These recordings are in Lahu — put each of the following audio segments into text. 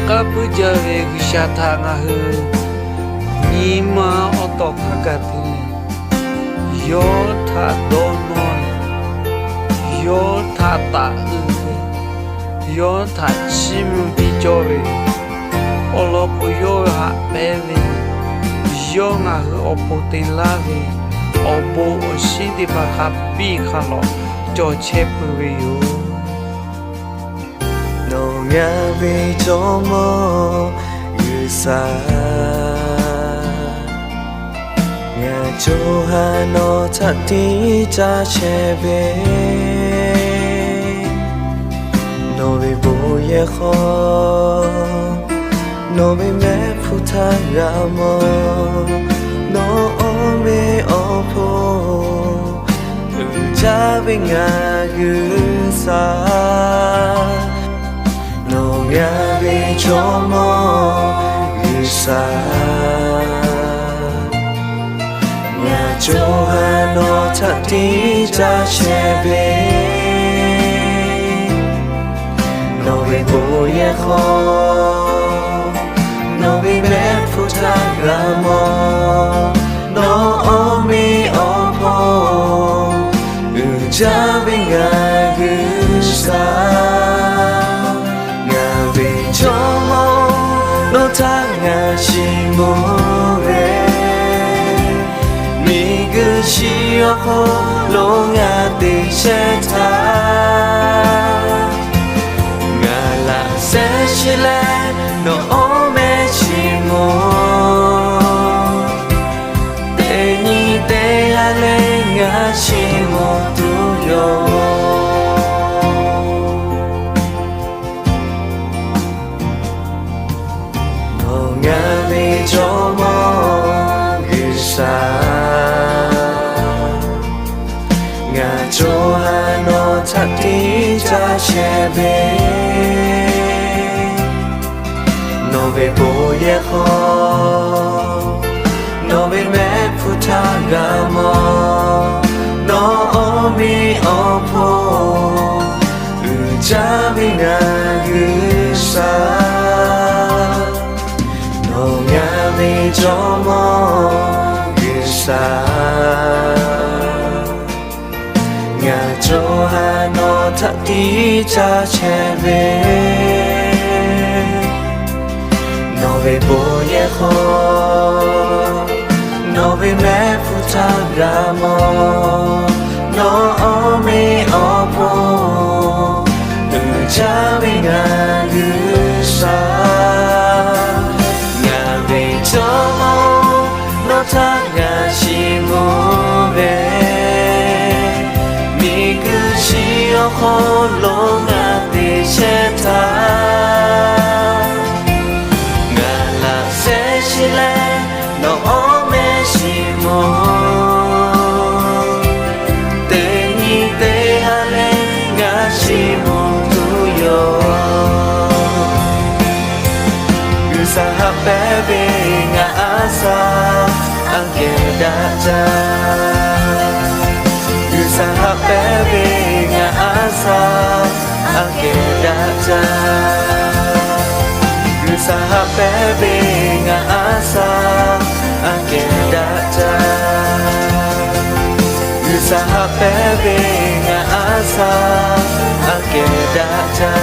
k'aˉ puiˉ jaˇ ve G'uiˬsha htaꞈ ngaˬ hui nyi ma awˬ tawˬ hk'a gaˬ te leh, yawˇ htaꞈ dawˇ nawˇ leh, yawˇ htaꞈ taꞈ uiˍ ve, yawˇ htaꞈ chiˇ mvuh piˇ cawˇ ve awˬ lawn k'o, yawˇ ve haꞈ pehnˇ ve, yawˇ ngaˬ hui awˬ pon te laˇ ve awˬ bon awˬ shinˉ teˇ hpaˍ hk'a biˇ hk'a lawꞈ cawˬ chehˇ peuˬ ve yoˬ. Nawˬ ngaˬ ve Jawˇmawˇ G'uiˬsha, ngaˬ co ha nawˬ htaꞈ tiˉ caˇ chehˇ ve. Nawˬ ve bon yehˬ hk'aw, nawˬ ve mehˆ hpfuhˇ htaˇ g'a mawˬ, nawˬ awˬ meꞈ awˬ hponˇ uiˍ jaˇ ve ngaˬ G'uiˬsha. Nawˬ ngaˬ ve Jawˇmawˇ G'uiˬsha, ngaˬ co ha nawˬ htaꞈ tiˉ caˇ chehˇ ve. Nawˬ ve bon yehˬ hk'aw, nawˬ ve mehˆ hpfuhˇ htaˇ g'a mawˬ, nawˬ awˬ meꞈ awˬ hponˇ uiˍ jaˇ ve ngaˬ G'uiˬsha. Ngaˬ ve Jawˇmawˇ, nawˬ htaꞈ ngaˬ shiˍ mawˬ ve, miˬguiˬ chi awˬ hk'aw lo ngaˬ te chehˇ htaˇ, ngaˬ laꞈ sheh chi leh nawˬ awˬ mehˆ shiˍ mawˬ, teˇ nyi teˇ ha leh ngaˬ shiˍ mawˬ tuˬ yoˬ. Nawˬ ngaˬ ve Jawˇmawˇ G'uiˬsha, ngaˬ co ha nawˬ htaꞈ tiˉ caˇ chehˇ ve. Nawˬ ve bon yehˬ hk'aw, nawˬ ve mehˆ hpfuhˇ htaˇ g'a mawˬ, nawˬ awˬ meꞈ awˬ hponˇ uiˍ jaˇ ve ngaˬ G'uiˬsha. Nawˬ ngaˬ ve Jawˇmawˇ G'uiˬsha, ngaˬ co ha nawˬ htaꞈ tiˉ caˇ chehˇ ve. Nawˬ ve bon yehˬ hk'aw, nawˬ ve mehˆ hpfuhˇ htaˇ g'a mawˬ, nawˬ awˬ meꞈ awˬ hponˇ uiˍ jaˇ ve ngaˬ G'uiˬsha. Ngaˬ ve Jawˇmawˇ, nawˬ htaꞈ ngaˬ shiˍ mawˬ ve, miˬguiˬ chi awˬ hk'aw lo ngaˬ te chehˇ htaˇ, ngaˬ laꞈ sheh chi leh nawˬ awˬ mehˆ shiˍ mawˬ, teˇ nyi teˇ ha leh ngaˬ shiˍ mawˬ tuˬ yoˬ. G'uiˬsha haꞈ pehnˇ ve ngaˬ aˉ shaˉ aꞈ kehˬ daꞈ jaˇ. G'uiˬsha haꞈ pehnˇ ve ngaˬ aˉ shaˉ aꞈ kehˬ daꞈ jaˇ. G'uiˬsha haꞈ pehnˇ ve ngaˬ aˉ shaˉ aꞈ kehˬ daꞈ jaˇ. G'uiˬsha haꞈ pehnˇ ve ngaˬ aˉ shaˉ aꞈ kehˬ daꞈ jaˇ.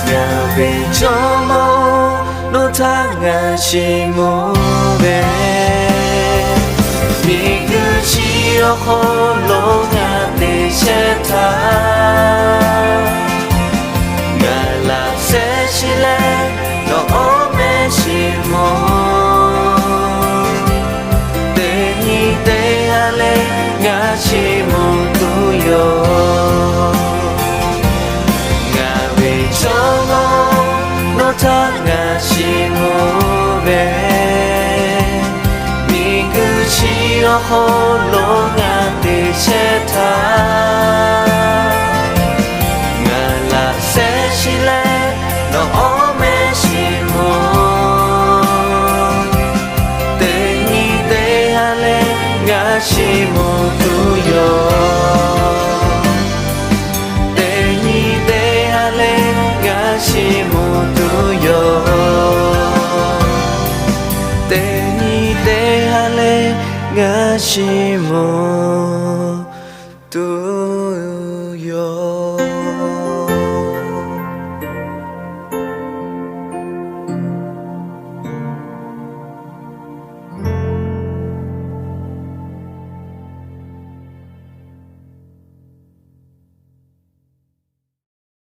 Ngaˬ ve Jawˇmawˇ, nawˬ htaꞈ ngaˬ shiˍ mawˬ ve, miˬguiˬ chi awˬ hk'aw lo ngaˬ te chehˇ htaˇ, ngaˬ laꞈ sheh chi leh nawˬ awˬ mehˆ shiˍ mawˬ, teˇ nyi teˇ ha leh ngaˬ shiˍ mawˬ tuˬ yoˬ. Ngaˬ ve Jawˇmawˇ, nawˬ htaꞈ ngaˬ shiˍ mawˬ ve, miˬguiˬ chi awˬ hk'aw lo ngaˬ te chehˇ htaˇ, ngaˬ laꞈ sheh chi leh nawˬ awˬ mehˆ shiˍ mawˬ, teˇ nyi teˇ ha leh ngaˬ shiˍ mawˬ tuˬ yoˬ. Teˇ nyi teˇ ha leh ngaˬ shiˍ mawˬ tuˬ g'a shiˍ mawˬ tuˬ